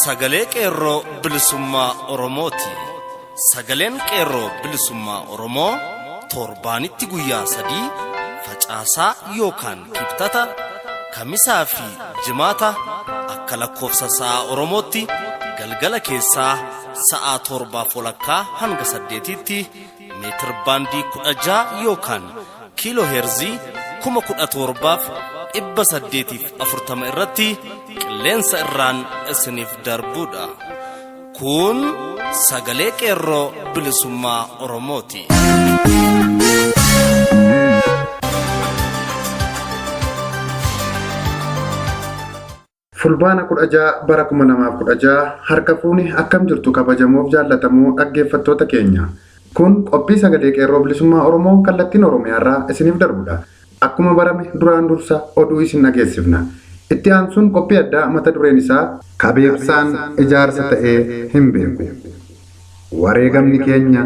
Sagalee Qeerroo Bilisummaa Oromooti. Sagaleen Qeerroo Bilisummaa Oromoo torbaanitti guyyaa 3, Facaasaa yookaan Kibxata, Kamisaa fi Jimaata, akka lakkoofsa sa'a Oromootti galgala keessaa sa'a 7:30 hanga 8tti meetir baandii 16 yookaan kiiloo heerzii 17,840 irratti qilleensa irraan isiniif darbuudha. Kun Sagalee Qeerroo Bilisummaa Oromooti. Fulbaana 16 bara 2016. Harka fuuni, akkam jirtu kabajamoof jaallatamoo dhaggeeffattoota keenya? Kun qophii Sagalee Qeerroo Bilisummaa Oromoo kallattiin Oromiyaarraa isiniif darbudha. Akkuma barame duraan dursa oduu isin dhageessifna. Itti aansuun qophii addaa mata dureen isaa "Kabeebsaan ijaarsa ta'ee hin beeku. Wareegamni keenya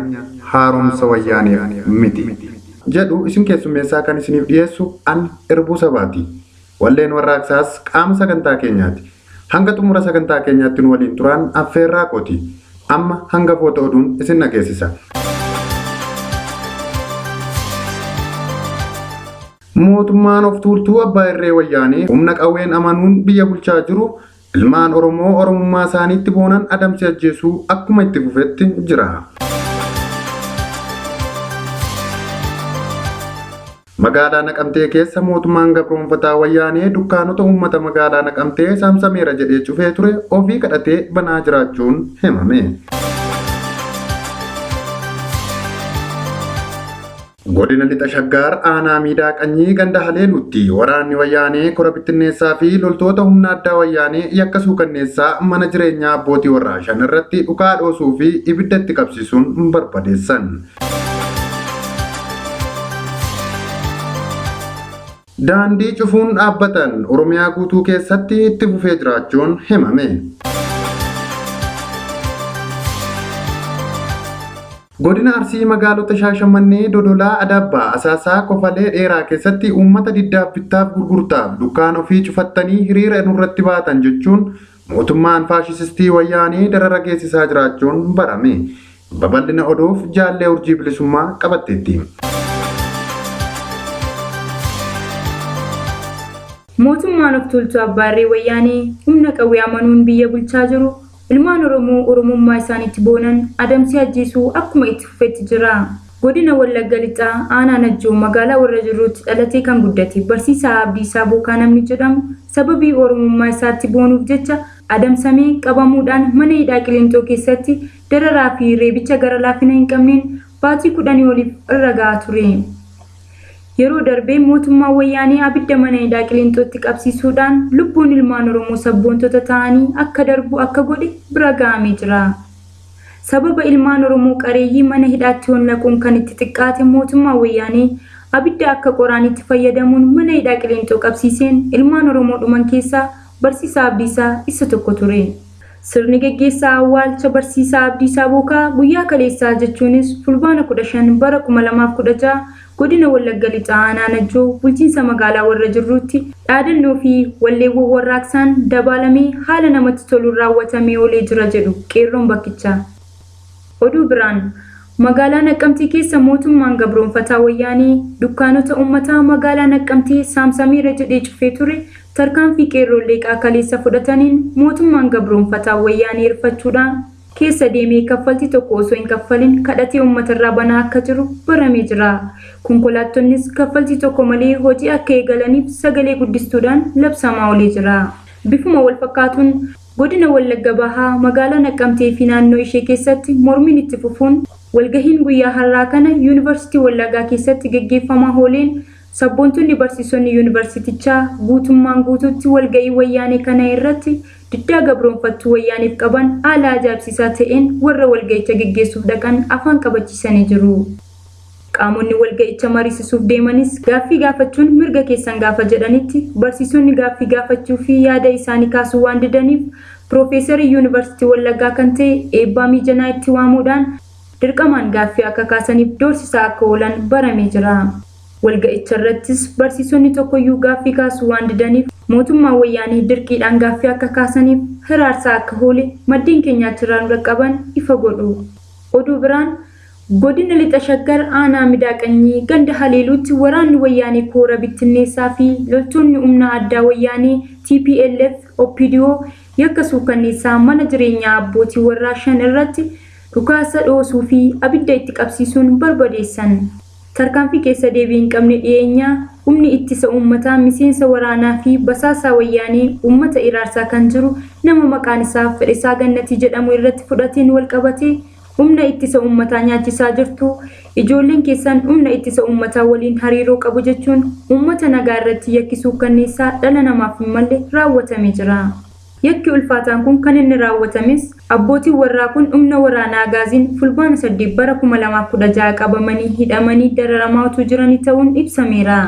haaromsa wayyaaneef miti" jedhu isin keessummeessaa kan isiniif dhiyeessu an Irbuu Sabaati. Walleen warraaqsaas qaama sagantaa keenyaati. Hanga xumura sagantaa keenyaatti nu waliin turaan affeerraa kooti. Amma hangafoota oduun isin dhageessisa. Mootummaan of tuultuu abbaa irree Wayyaanee humna qawween amanuun biyya bulchaa jiru ilmaan Oromoo Oromummaa isaaniitti boonan adamsee ajjeesuu akkuma itti fufetti jira. Magaalaa Naqamtee keessa mootummaan gabroonfataa Wayyaanee dukkaanota uummata magaalaa Naqamtee saamsameera jedhee cufee ture ofii kadhatee banaa jiraachuun himame. Godina Lixa Shaggaar, aanaa Miidaa Qanyii, ganda Haleeluutti waraanni Wayyaanee kora bittinneessaa fi loltoota humna addaa Wayyaanee yakka suukanneessaa mana jireenyaa abbootii warraa 5 irratti dhukaa dhoosuu fi ibidda itti qabsiisuun barbadeessan. Daandii cufuun dhaabbatan Oromiyaa guutuu keessatti itti fufee jiraachuun himame. Godina Arsii magaalota Shaashamannee, Dodolaa, Adabbaa, Asaasaa, Kofalee, Dheeraa keessatti uummata diddaaf bittaaf gurgurtaaf dukkaan ofii cufattanii hiriira nurratti baatan jechuun mootummaan faashisistii Wayyaanee darara geessisaa jiraachuun barame. Babal'ina oduuf Jaallee Urjii Bilisummaa qabatteetti. Mootummaan of tuultuu abbaa irree Wayyaanee humna qawwee amanuun biyya bulchaa jiru ilmaan Oromoo Oromummaa isaaniitti boonan adamsee ajjeesuu akkuma itti fufetti jira. Godina Wallagga Lixaa, aanaa Najjoo, magaalaa Warra Jirruutti dhalatee kan guddate Barsiisaa Abdiisaa Bookaa namni jedhamu sababii Oromummaa isaatti boonuuf jecha adamsamee qabamuudhaan mana hidhaa Qilinxoo keessatti dararaa fi reebicha gara laafina hin qabneen baatii kudhanii oliif irra ga'aa ture. Yeroo darbe mootummaan Wayyaanee abidda mana hidhaa Qilinxootti qabsiisuudhaan lubbuun ilmaan Oromoo sabboontota ta'anii akka darbu akka godhe bira ga'amee jira. Sababa ilmaan Oromoo qareeyyii mana hidhaatti honnaquun kan itti xiqqaate mootummaan Wayyaanee abidda akka qoraaniitti fayyadamuun mana hidhaa Qilinxoo qabsiiseen ilmaan Oromoo dhuman keessaa Barsiisaa Abdiisaa isa tokko ture. Sirni geggeessaa awwaalcha Barsiisaa Abdiisaa Bookaa guyyaa kaleessaa, jechuunis Fulbaana 15 bara 2016, Godina Wallagga Lixaa, Aanaa Najjoo, Bulchiinsa Magaalaa Warra Jirruutti dhaadannoo fi walleewwan warraaqsaan dabaalamee haala namatti toluun raawwatamee oolee jira jedhu qeerroon bakkichaa. Oduu biraan, Magaalaa Naqqamtee keessa mootummaan gabroomfataa Wayyaanee dukkaanota uummataa magaalaa Naqqamtee saamsameera jedhee cufee ture tarkaanfii qeerroon Leeqaa kaleessa fudhataniin mootummaan gabroomfataan Wayyaanee rifachuudhaan keessa deemee kaffaltii tokko osoo hin kaffalin kadhatee uummatarraa banaa akka jiru baramee jira. Konkolaattonnis kaffaltii tokko malee hojii akka eegalaniif sagalee guddistuudhaan labsamaa oolee jira. Bifuma wal fakkaatuun, Godina Wallagga Bahaa, magaalaa Naqqamtee fi naannoo ishee keessatti mormiin itti fufuun walgahiin guyyaa har'aa kana Yuunivarsiitii Wallaggaa keessatti geggeeffamaa ooleen sabboontonni barsiisonni Yuunivarsiitichaa guutummaan guutuutti walga'ii Wayyaanee kana irratti diddaa gabroomfattuu Wayyaaneef qaban haala ajaa'ibsiisaa ta'een warra walga'icha geggeessuuf dhaqan afaan qabachiisanii jiru. Qaamonni walga'icha mariisisuuf deemanis gaaffii gaafachuun mirga keessan gaafa jedhanitti barsiisonni gaaffii gaafachuu fi yaada isaanii kaasuu waan didaniif Piroofeesarii Yuunivarsiitii Wallaggaa kan ta'e Eebbaa Miijanaa itti waamuudhaan dirqamaan gaaffii akka kaasaniif doorsisaa akka oolan baramee jira. Walga'icha irrattis barsiisonni tokkoyyuu gaaffii kaasuu waan didaniif. mootummaan wayyaanee dirqiidhaan gaaffii akka kaasaniif hiraarsaa akka oole maddeen keenya achirraa nu dhaqqaban ifa godhu. Oduu biraan godina lixa shaggar aanaa midaaqanyii ganda haleeluutti waraanni wayyaanee koora bittinneessaa fi loltoonni humna addaa wayyaanee TPLF OPDO yakka suukanneessaa mana jireenyaa abbootii warraa 5 irratti dhukaasa dhoosuu fi abidda itti qabsiisuun barbadeessan. Tarkaanfii keessa deebii hin qabne dhiyeenyaa humni ittisa uummataa miseensa waraanaa fi basaasaa wayyaanee uummata iraarsaa kan jiru nama maqaan isaa Fedhisaa Gannatii jedhamu irratti fudhateen wal qabatee humna ittisa uummataa nyaachisaa jirtu ijoolleen keessan humna ittisa uummataa waliin hariiroo qabu jechuun uummata nagaa irratti yakki suukanneessaa dhala namaaf hin malle raawwatamee jira. Yakki ulfaataan kun kan inni raawwatames abbootiin warraa kun humna waraanaa Agaaziin fulbaana 8 bara 2016 qabamanii hidhamanii dararamaa utuu jiranii ta'uun ibsameera.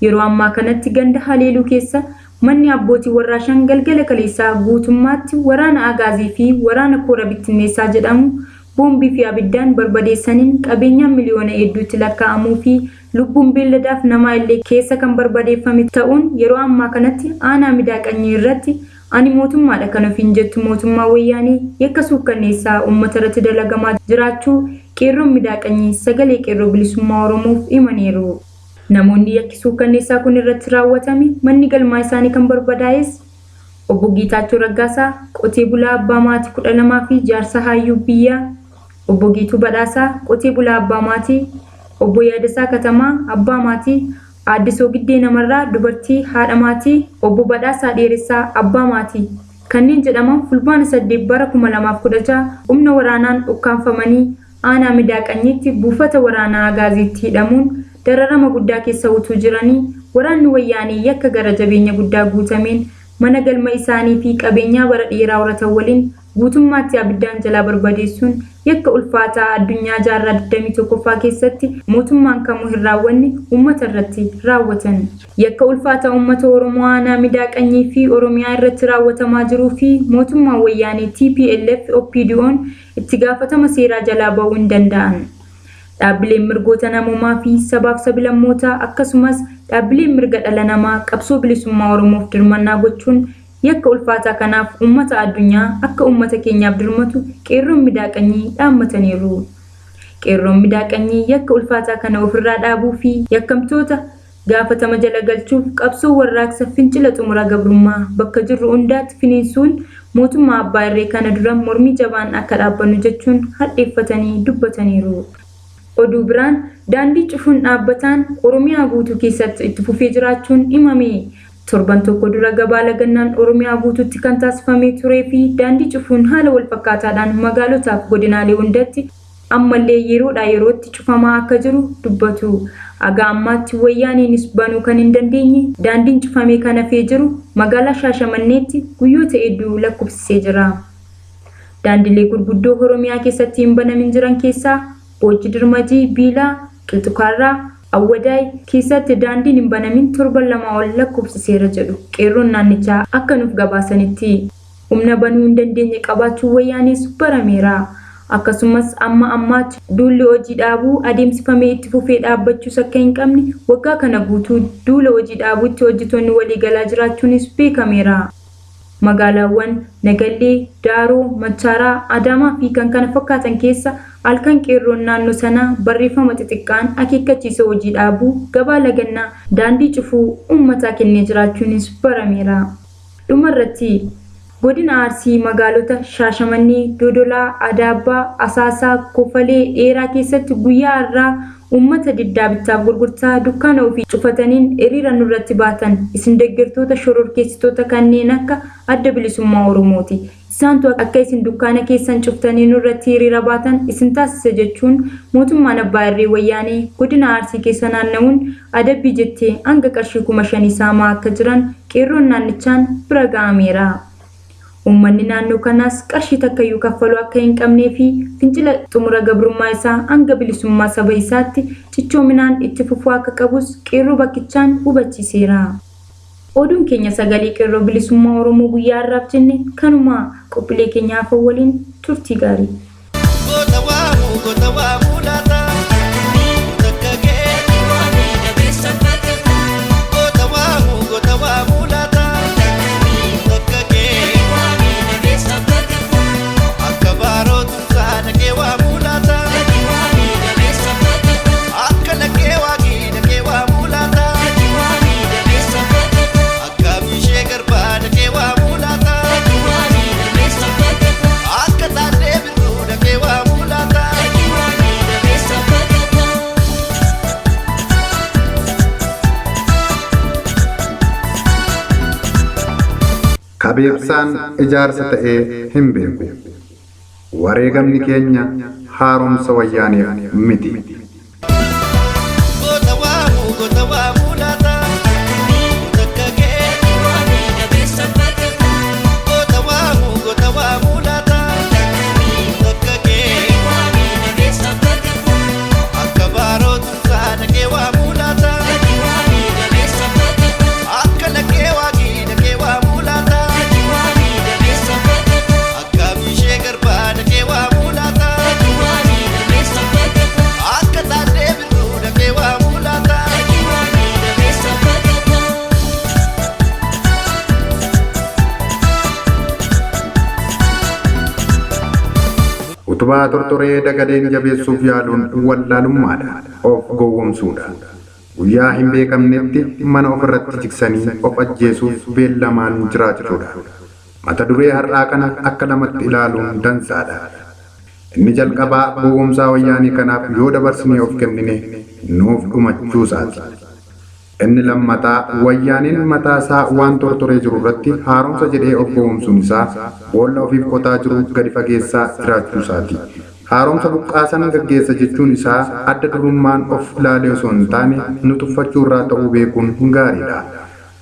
Yeroo ammaa kanatti ganda haleeluu keessa manni abbootii warraa 5 galgala kaleessaa guutummaatti waraana Agaazii fi waraana koora bittinneessaa jedhamu boombii fi abiddaan barbadeessaniin qabeenyaan miliyoona hedduutti lakkaa'amuu fi lubbuun beelladaaf namaa illee keessa kan barbadeeffame ta'uun yeroo ammaa kanatti aanaa midaaqanyii irratti ani mootummaadha kan ofiin jettu mootummaa wayyaanee yakka suukkanneessaa uummata irratti dalagamaa jiraachuu qeerroon midaaqanyii sagalee qeerroo bilisummaa Oromoof himaniiru. Namoonni yakki suukkanneessaa kun irratti raawwatame manni galmaa isaanii kan barbadaa'es Obbo Geetaachoo Raggaasaa qotee bulaa abbaa maatii 12 fi jaarsa Haayyuu Biyyaa, Obbo Geetuu Badhaasaa qotee bulaa abbaa maatii, Obbo Yaadasaa Katamaa abbaa maatii, Aadde Soogiddee Namarraa dubartii haadha maatii, Obbo Badhaasaa Dheeressaa abbaa maatii kanneen jedhaman fulbaana 8 bara 2016 humna waraanaan ukkaamfamanii aanaa Midaaqanyiitti buufata waraanaa Agaaziitti hidhamuun dararama guddaa keessa utuu jiranii waraanni wayyaanee yakka gara jabeenya guddaa guutameen mana galma isaanii fi qabeenyaa bara dheeraa horatan waliin guutummaatti abiddaan jalaa barbadeessuun yakka ulfaataa addunyaa jaarraa 21ffaa keessatti mootummaan kamuu hin raawwanne uummata irratti raawwatan. Yakka ulfaataa uummata Oromoo aanaa Midaaqanyii fi Oromiyaa irratti raawwatamaa jiruu fi mootummaan wayyaanee TPLF OPDOn itti gaafatama seeraa jalaa ba'uu hin danda'an. Dhaabbileen mirgoota namoomaa fi sabaaf sabilammootaa akkasumas dhaabbileen mirga dhala namaa qabsoo bilisummaa Oromoof dirmannaa gochuun yakka ulfaataa kanaaf uummata addunyaa akka uummata keenyaaf dirmatu qeerroon midaaqanyii dhaammataniiru. Qeerroon midaaqanyii yakka ulfaataa kana ofirraa dhaabuu fi yakkamtoota gaafatama jala galchuuf qabsoo warraaqsa fincila xumura gabrummaa bakka jirru hundaatti finiinsuun mootummaa abbaa irree kana dura mormii jabaan akka dhaabbannu jechuun hadheeffatanii dubbataniiru. Oduu biraan daandii cufuun dhaabbataan Oromiyaa guutuu keessatti itti fufee jiraachuun himame. Torban tokko dura gabaa lagannaan Oromiyaa guutuutti kan taasifamee turee fi daandii cufuun haala walfakkaataadhaan magaalotaaf godinaalee hundatti ammallee yeroodhaa yerootti cufamaa akka jiru dubbatu. Haga ammaatti wayyaaneenis banuu kan hin dandeenye daandiin cufamee kan hafee jiru magaalaa Shaashamanneetti guyyoota hedduu lakkoofsisee jira. Daandilee gurguddoo Oromiyaa keessatti hin banamin jiran keessaa Boojji Dirmajii, Biilaa, Qilxukaarraa, Awwadaay keessatti daandiin hin banamin torban lama ol lakkoofsiseera jedhu qeerroon naannichaa akka nuuf gabaasanitti. Humna banuu hin dandeenye qabaachuun wayyaanees barameera. Akkasumas amma ammaatti duulli hojii dhaabuu adeemsifamee itti fufee dhaabbachuus akka hin qabne waggaa kana guutuu duula hojii dhaabuutti hojjetoonni waliigalaa jiraachuunis beekameera. Magaalaawwan Nagallee, Daaroo, Machaaraa, Adaamaa fi kan kana fakkaatan keessa halkan qeerroon naannoo sanaa barreeffama xixiqqaan akeekkachiisa hojii dhaabuu, gabaa lagannaa, daandii cufuu uummataa kennee jiraachuunis barameera. Dhumarratti Godina Arsii magaalota Shaashamannee, Dodolaa, Adaabbaa, Asaasaa, Kofalee, Dheeraa keessatti guyyaa har'aa uummata diddaa bittaaf gurgurtaa dukkaana ofii cufataniin hiriira nurratti baatan isin deggertoota shororkeessitoota kanneen akka Adda Bilisummaa Oromooti. Isaantu akka isin dukkaana keessan cuftanii nurratti hiriira baatan isin taasise jechuun mootummaan abbaa irree wayyaanee godina Arsii keessa naanna'uun adabbii jettee hanga qarshii 5,000 saamaa akka jiran qeerroon naannichaan bira ga'ameera. Uummanni naannoo kanaas qarshii takkayyuu kaffaluu akka hin qabnee fi fincila xumura gabrummaa isaa hanga bilisummaa saba isaatti cichoominaan itti fufuu akka qabus qeerroo bakkichaan hubachiiseera. Oduun keenya sagalee qeerroo bilisummaa Oromoo guyyaa har'aaf jenne kanuma qophiilee keenya hafan waliin turtii gaarii. Goota waamuu goota waamuu laata. Goota akka kee. Goota waamuu goota waamuu laata. Kabeebsaan ijaarsa ta'ee hin beeku. Wareegamni keenya haaromsa wayyaaneef miti. Goota waamuu goota waamuu laata. Takka kee. Goota waamuu goota waamuu laata. Takka kee. Akka baarootu saadhakee waamuu laata. Akka lakkee waaqii dhakee waamuu laata. Akka bishee garbaa dhakee waamuu laata. Akka taaddee birruu dhakee waamuu laata. Utubaa tortoree dagaleen jabeessuuf yaaluun wallaalummaadha. Of gowwomsuudha. Guyyaa hin beekamnetti mana ofirratti jigsanii of ajjeesuuf beellamaan jiraachuudha. Mata duree har'aa kana akka lamatti ilaaluun dansaadha. Inni jalqabaa gowwomsaa wayyaanii kanaaf yoo dabarsinee of kennine nuuf dhumachuusaati. Inni lammataa wayyaaniin mataa isaa waan tortoree jiru irratti haaromsa jedhee of gowwomsuun isaa boolla ofiif qotaa jiru gadi fageessaa jiraachuusaati. Haaromsa buqqaasan gaggeessa jechuun isaa adda durummaan of ilaalee osoo hin taane nu tuffachuu irraa ta'uu beekuun gaariidha.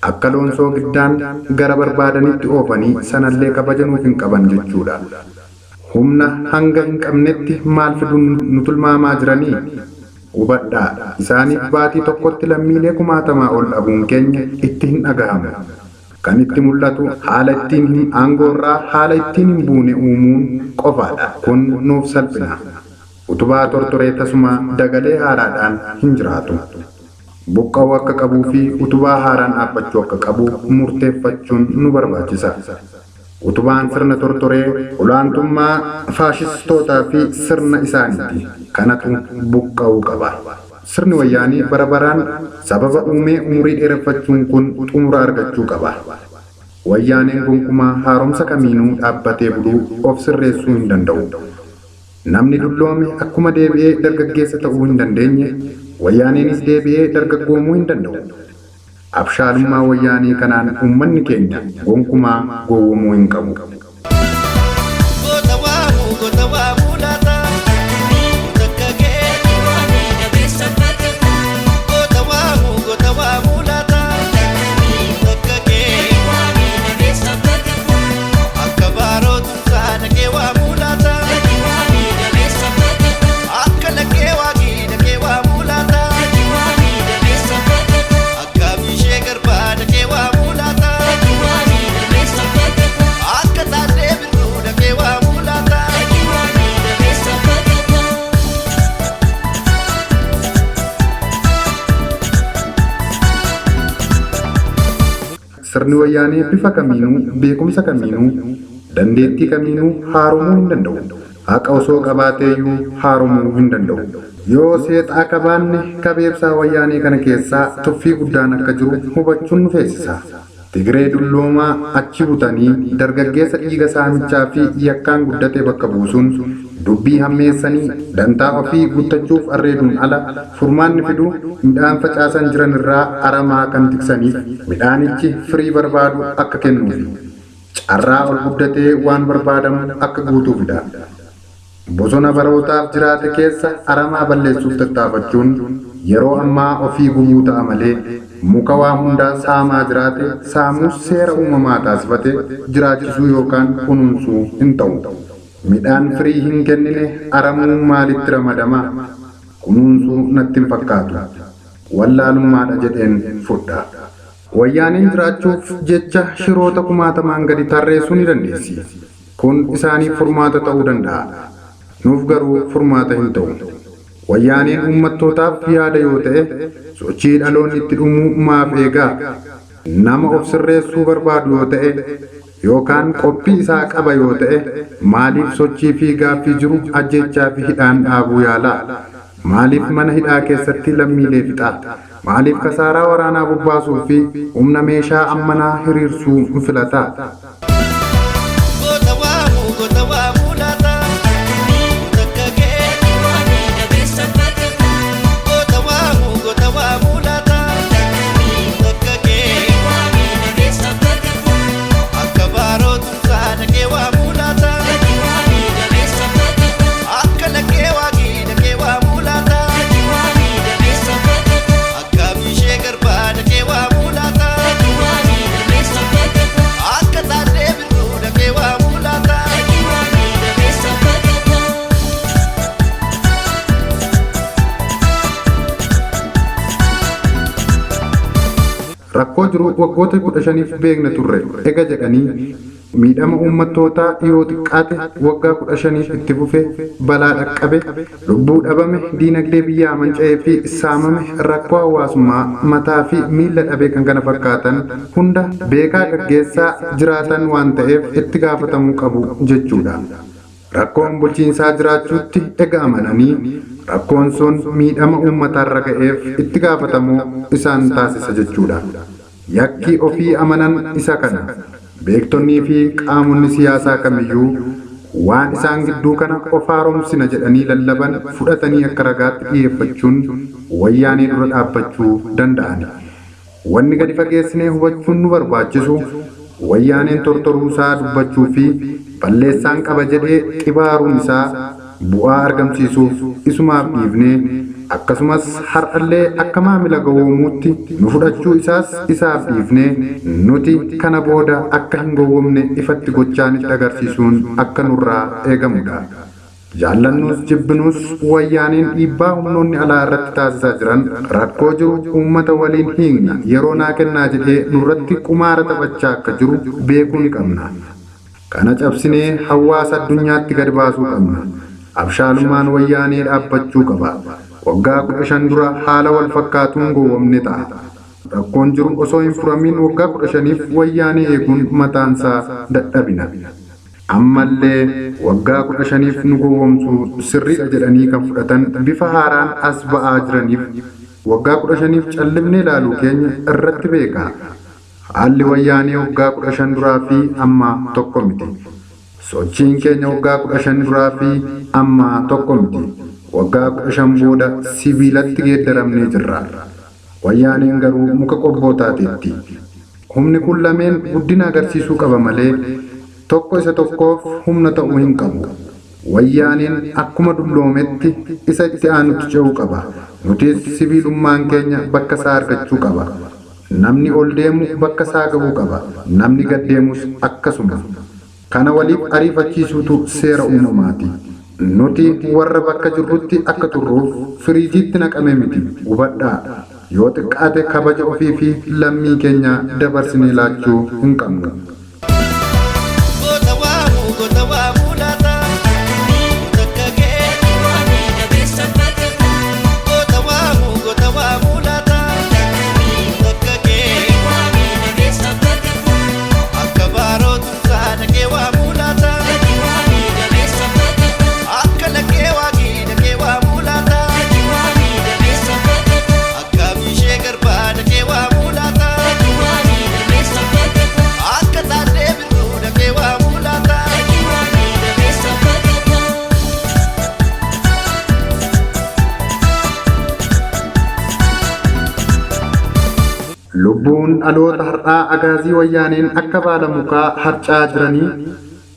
Akka loonsoo giddaan gara barbaadanitti oofanii sanallee kabajanuuf hin qaban jechuudha. Humna hanga hin qabnetti maal fiduun nu tilmaamaa jiranii? Hubadhaa isaaniif baatii tokkotti lammiilee kumaatamaa ol dhabuun keenya itti hin dhagahamu. Kan itti mul'atu haala ittiin hin aangoorraa haala ittiin hin buune uumuun qofaadha. Kun nuuf salphina. Utubaa tortoree tasuma dagalee haaraadhaan hin jiraatu. Buqqa'uu akka qabuu fi utubaa haaraan dhaabbachuu akka qabu murteeffachuun nu barbaachisa. Utubaan sirna tortoree olaantummaa faashistootaa fi sirna isaaniiti. Kanatu buqqa'uu qaba. Sirni wayyaanii bara baraan sababa uumee umurii dheereffachuun kun xumura argachuu qaba. Wayyaaneen gonkumaa haaromsa kamiinuu dhaabbatee buluu of sirreessuu hin danda'u. Namni dulloome akkuma deebi'ee dargaggeessa ta'uu hin dandeenye, wayyaaneenis deebi'ee dargaggoomuu hin danda'u. Abshaalummaa wayyaanii kanaan uummanni keenya gonkumaa gowwomuu hin qabu. Goota waamuu goota waamuu laata. Takka kee. Goota waamuu goota waamuu laata. Takka kee. Akka baarootu saadhakee waamuu laata. Akka lakkee waaqii dhakee waamuu laata. Akka bishee garbaa dhakee waamuu laata. Akka taaddee birruu dhakee waamuu laata. Sirni wayyaanee bifa kamiinuu, beekumsa kamiinuu, dandeettii kamiinuu haaromuu hin danda'u. Haqa osoo qabaateeyyuu haaromuu hin danda'u. Yoo seexaa qabaanne kabeebsaa wayyaanee kana keessaa tuffii guddaan akka jiru hubachuun nu feesisa. Tigree dulloomaa achi butanii dargaggeessa dhiiga saamichaa fi yakkaan guddate bakka buusuun dubbii hammeessanii dantaa ofii guuttachuuf arreeduun ala furmaanni fidu midhaan facaasan jiran irraa aramaa kan tiksaniif midhaanichi firii barbaadu akka kennuufi. Carraa ol guddatee waan barbaadamu akka guutuufidha. Bosona barootaaf jiraate keessa aramaa balleessuuf tattaafachuun yeroo ammaa ofii gubuu ta'a malee muka waa hundaa saamaa jiraate saamuus seera uumamaa taasifate jiraachisuu yookaan kunuunsuu hin ta'u. Midhaan firii hin kennine aramuun maalitti ramadama? Kunuunsuu natti hin fakkaatu. Wallaalummaadha jedheen fudha. Wayyaaneen jiraachuuf jecha shiroota kumaatamaan gadi tarreessuu ni dandeessi. Kun isaaniif furmaata ta'uu danda'a. Nuuf garuu furmaata hin ta'u. Wayyaaneen uummattootaaf yaada yoo ta'e sochii dhaloonni itti dhumuu maaf eegaa? Nama of sirreessuu barbaadu yoo ta'e yookaan qophii isaa qaba yoo ta'e maaliif sochii fi gaaffii jiru ajjechaa fi hidhaan dhaabuu yaalaa? Maaliif mana hidhaa keessatti lammiilee fixaa? Maaliif kasaaraa waraanaa bobbaasuu fi humna meeshaa ammanaa hiriirsuu filataa? Goota waamuu goota waamuu laata. Takka kee. Goota waamuu goota waamuu laata. Takka kee. Akka Rakkoo jiru waggoota 15f beekna turre ega jedhanii miidhama uummattootaa dhiyoo xiqqaate waggaa 15f itti fufe balaa dhaqqabe lubbuu dhabame diinagdee biyyaa manca'ee fi saamame rakkoo hawaasummaa mataa fi miilla dhabe kan kana fakkaatan hunda beekaa gaggeessaa jiraatan waan ta'eef itti gaafatamuu qabu jechuudha. Rakkoon bulchiinsaa jiraachuutti ega amananii rakkoon sun miidhama uummataarra ga'eef itti gaafatamuu isaan taasisa jechuudha. Yakki ofii amanan isa kana. Beektonnii fi qaamonni siyaasaa kamiyyuu waan isaan gidduu kana of haaromsina jedhanii lallaban fudhatanii akka ragaatti dhiyeeffachuun wayyaanee dura dhaabbachuu danda'ani. Wanni gadi fageessinee hubachuun nu barbaachisu wayyaaneen tortoruu isaa dubbachuu fi balleessaan qaba jedhee xibaaruun isaa bu'aa argamsiisuuf isumaaf dhiifnee akkasumas har'allee akka maamila gowwoomuutti nu fudhachuu isaas isaaf dhiifnee nuti kana booda akka hin gowwoomne ifatti gochaan itti agarsiisuun akka nurraa eegamudha. Jaallannuus jibbinuus wayyaaneen dhiibbaa humnoonni alaa irratti taasisaa jiran rakkoo jiru uummata waliin hiikna yeroo naa kennaa jedhee nurratti qumaara taphachaa akka jiru beekuu ni qabna. Kana cabsinee hawaasa addunyaatti gad baasuu qabna. Abshaalummaan wayyaanee dhaabbachuu qaba. Waggaa 15 dura haala wal fakkaatuun gowwomne ta'a. Rakkoon jiru osoo hin furamiin waggaa 15f wayyaanee eeguun mataansaa dadhabina. Ammallee waggaa 15f nu gowwomsuu sirriidha jedhanii kan fudhatan bifa haaraan as ba'aa jiraniif waggaa 15f callifnee ilaaluu keenya irratti beeka. Haalli wayyaanee waggaa 15 duraa fi ammaa tokko miti. Sochiin keenya waggaa 15 duraa fi ammaa tokko miti. Waggaa 15 booda sibiilatti geeddaramnee jirra. Wayyaaneen garuu muka qobboo taateetti. Humni kun lameen guddina agarsiisuu qaba malee tokko isa tokkoof humna ta'uu hin qabu. Wayyaaneen akkuma dulloometti isa itti aanutti ce'uu qaba. Nutis sibiilummaan keenya bakka isaa argachuu qaba. Namni ol deemu bakka isaa gahuu qaba. Namni gad deemus akkasuma. Kana waliif ariifachiisuutu seera uumamaati. Nuti warra bakka jirrutti akka turruuf firiijiitti naqame miti. Hubadhaa. Yoo xiqqaate kabaja ofii fi lammii keenya dabarsinee laachuu hin qabnu. Goota waamuu goota waamuu laata. Takka kee goota waamuu goota waamuu laata. Takka kee akka baaroo tumsaa dhaqee waamuu laata. Akka lakkee waaqii dhaqee waamuu laata. Akka bishee garbaa dhaqee waamuu laata. Akka taaddee birruu dhaqee waamuu laata. Lubbuun dhaloota har'aa agaazii wayyaaneen akka baala mukaa harca'aa jiranii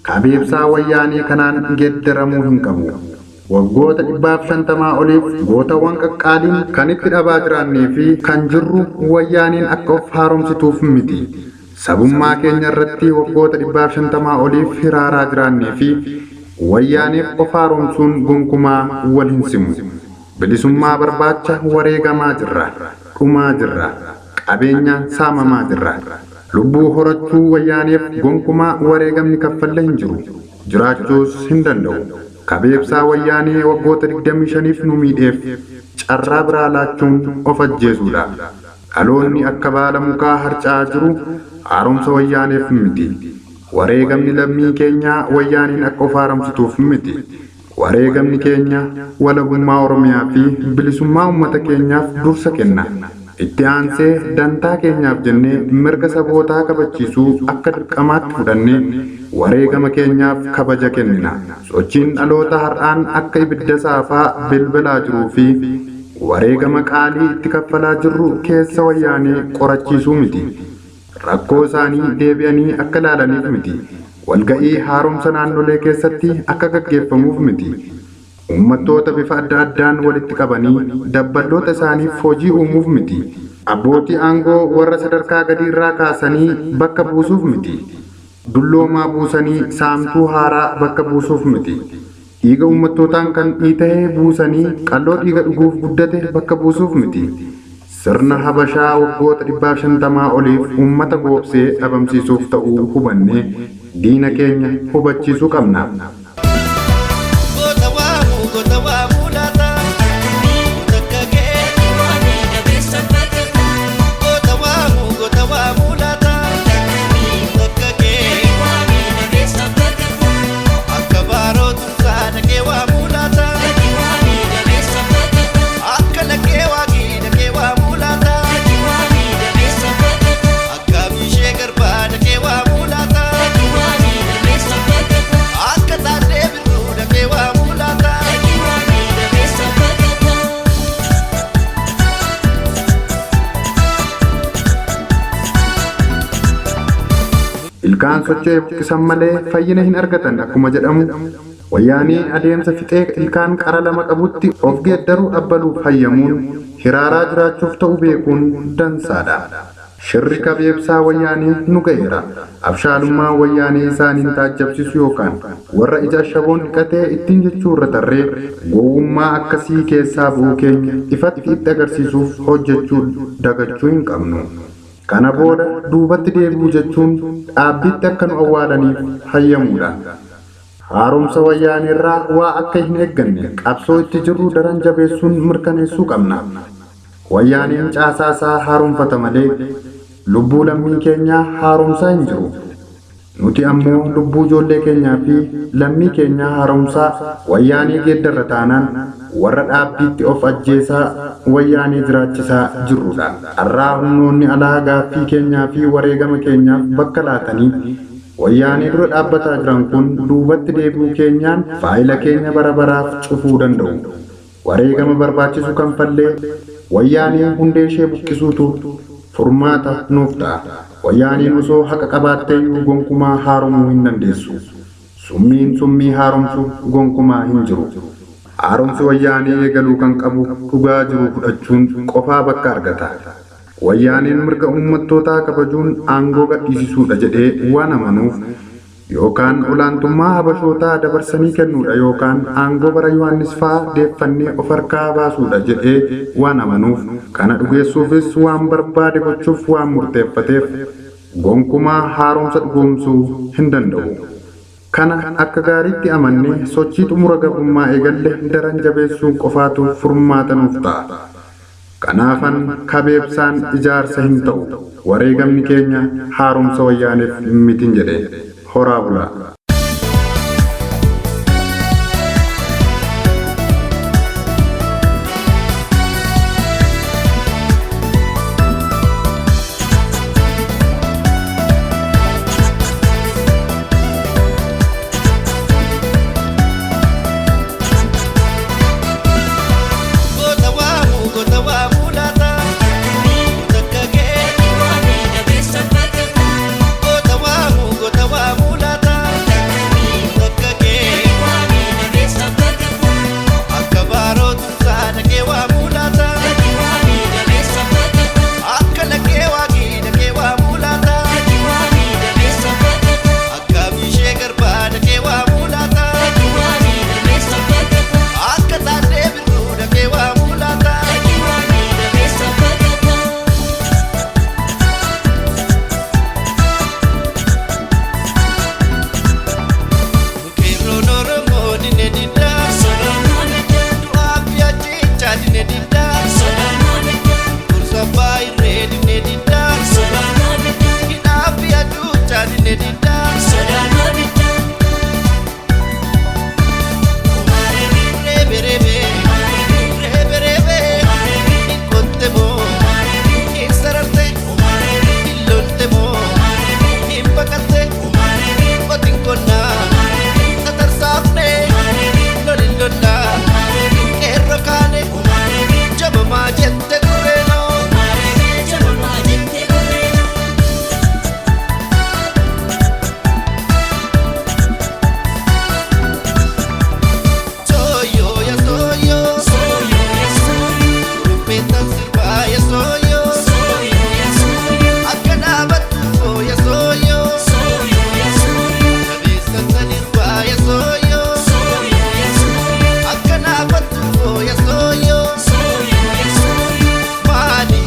kabeebsaa wayyaanee kanaan geeddaramuu hin qabu. Waggoota 150 oliif gootawwan qaqqaaliin kan itti dhabaa jiraannee fi kan jirru wayyaaneen akka of haaromsituuf miti. Sabummaa keenya irratti waggoota 150 oliif hiraaraa jiraannee fi wayyaaneef of haaromsuun gonkumaa wal hin simu. Bilisummaa barbaacha wareegamaa jirra. Dhumaa jirra. Qabeenya saamamaa jirra. Lubbuu horachuu wayyaaneef gonkumaa wareegamni kaffalle hin jiru. Jiraachuus hin danda'u. Kabeebsaa wayyaanee waggoota 25f nu miidheef carraa biraa laachuun of ajjeesuudha. Dhaloonni akka baala mukaa harca'aa jiru haaromsa wayyaaneef miti. Wareegamni lammii keenyaa wayyaaneen akka of haaromsituuf miti. Wareegamni keenya walabummaa Oromiyaa fi bilisummaa uummata keenyaaf dursa kenna. Itti aansee dantaa keenyaaf jennee mirga sabootaa kabachiisuu akka dirqamaatti fudhannee wareegama keenyaaf kabaja kennina. Sochiin dhaloota har'aan akka ibidda saafaa bilbilaa jiruu fi wareegama qaalii itti kaffalaa jirru keessa wayyaanee qorachiisuu miti. Rakkoo isaanii deebi'anii akka ilaalaniif miti. Walga'ii haaromsa naannolee keessatti akka gaggeeffamuuf miti. Uummattoota bifa adda addaan walitti qabanii dabballoota isaaniif hojii uumuuf miti. Abbootii aangoo warra sadarkaa gadii irraa kaasanii bakka buusuuf miti. Dulloomaa buusanii saamtuu haaraa bakka buusuuf miti. Dhiiga uummattootaan kan dhiita'ee buusanii qalloo dhiiga dhuguuf guddate bakka buusuuf miti. Sirna Habashaa waggoota 150 oliif uummata goobsee dhabamsiisuuf ta'uu hubannee diina keenya hubachiisuu qabna. Goota waamuu goota waamuu laata. Takka kee. Goota waamuu goota waamuu laata. Takka kee. Akka baarootu saadhaqee waamuu laata. Akka lakkee waaqii dhaqee waamuu laata. Akka bishee garbaa dhaqee waamuu laata. Akka taatee birruu dhaqee waamuu laata. Ilkaan socho'ee buqqisan malee fayyina hin argatan akkuma jedhamu wayyaanii adeemsa fixee ilkaan qara lama qabutti of geeddaruu abbaluuf hayyamuun hiraaraa jiraachuuf ta'u beekuun dansaadha. Shirri kabeebsaa wayyaanii nu ga'eera. Abshaalummaa wayyaanii isaaniin taajjabsiisu yookaan warra ija ashaboon dhiqatee ittiin jechuu irra tarree gowwummaa akkasii keessaa bu'uu keenya ifatti itti agarsiisuuf hojjechuu dagachuu hin qabnu. Kana booda duubatti deebi'uu jechuun dhaabbitti akka nu awwaalaniif hayyamuudha. Haaromsa wayyaanirraa waa akka hin eegganne qabsoo itti jirru daran jabeessuun mirkaneessuu qabna. Wayyaaniin caasaa isaa haaromfata malee lubbuu lammii keenyaa haaromsaa hin jiru. Nuti ammoo lubbuu ijoollee keenyaa fi lammii keenyaa haaromsaa wayyaanii geeddarra taanaan warra dhaabbiitti of ajjeesaa wayyaanii jiraachisaa jirrudha. Carraa humnoonni alaa gaaffii keenyaa fi wareegama keenyaaf bakka laatanii wayyaanii dura dhaabbataa jiran kun duubatti deebi'uu keenyaan faayila keenya bara baraaf cufuu danda'u. Wareegama barbaachisu kanfallee wayyaanii hundee ishee buqqisuutu furmaata nuuf ta'a. Wayyaaniin osoo haqa qabaatteeyyuu gonkumaa haaromuu hin dandeessu. Summiin summii haaromsu gonkumaa hin jiru. Haaromsi wayyaanii eegaluu kan qabu dhugaa jiru fudhachuun qofaa bakka argata. Wayyaaniin mirga uummattootaa kabajuun aangoo gadhiisisuudha jedhee waan amanuuf yookaan olaantummaa habashootaa dabarsanii kennuudha yookaan aangoo bara Yohaannis fa'aa deeffannee of harkaa baasuudha jedhee waan amanuuf kana dhugeessuufis waan barbaade gochuuf waan murteeffateef gonkumaa haaromsa dhugoomsuu hin danda'u. Kana akka gaariitti amannee sochii xumura gabrummaa eegalle daran jabeessuu qofaatu furmaata nuuf ta'a. Kanaafan kabeebsaan ijaarsa hin ta'u. Wareegamni keenya haaromsa wayyaaneef mitin jedhe. Horaa bulaa. Goota waamuu goota waamuu laata. Takka kee. Goota waamuu goota waamuu laata. Takka kee. Akka baarootu saadhaqee waamuu laata. Akka lakkee waaqii dhaqee waamuu laata. Akka bishee garbaa dhaqee waamuu laata. Akka taatee birruu dhaqee waamuu laata. Qeerroon Oromoo dinee diddaa. Du'aa fi ajjeechaa dinee diddaa. Gorsa baay'ee dinee diddaa. Hidhaa fi aduuchaa dinee diddaa. Reebe reebe reebe reebe hin qotte moo hin sararte hin lolte moo hin baqatte qotin qonnaa tatarsaafne lolin lollaa qeerroo kaane jabamaa jette gurreenoo. Soyo ya soyo, rumpetan sirbaa ya soyo, akka dhaabattu fooya soyo, jabeessan sanirraa ya soyo, akka dhaabattu fooya soyo, maali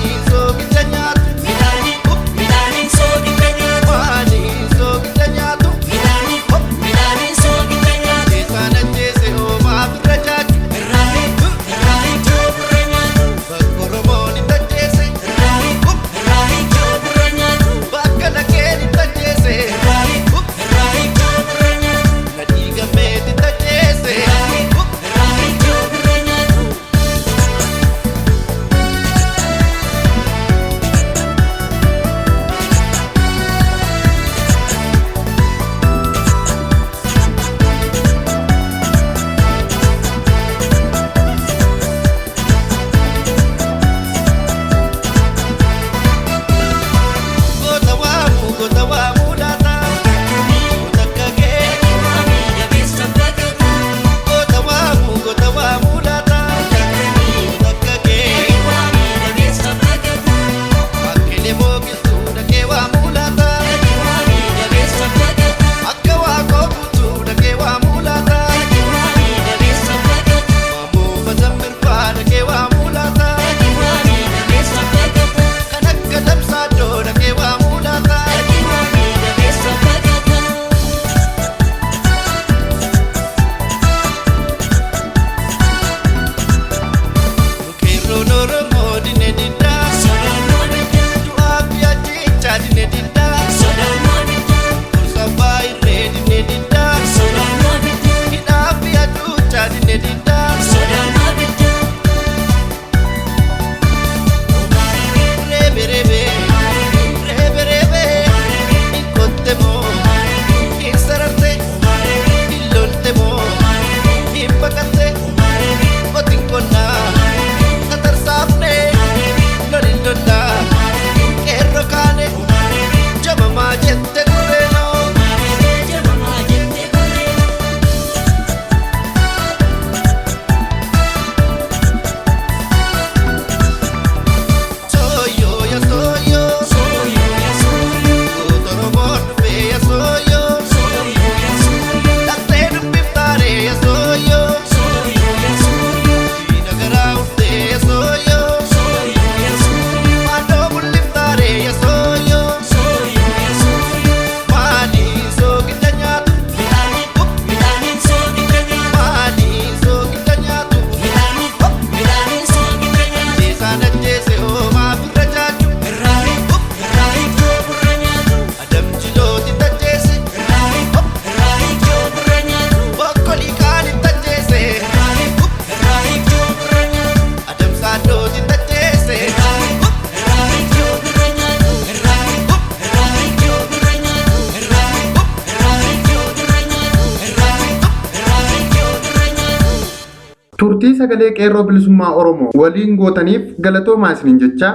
sagalee qeerroo bilisummaa Oromoo waliin gootaniif galatoomaa isiniin jechaa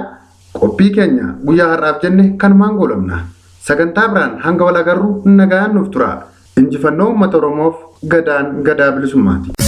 qophii keenya guyyaa har'aaf jenne kanumaan goolabna. Sagantaa biraan hanga wal agarru nagaan nuuf tura. Injifannoo uummata Oromoof gadaan gadaa bilisummaati.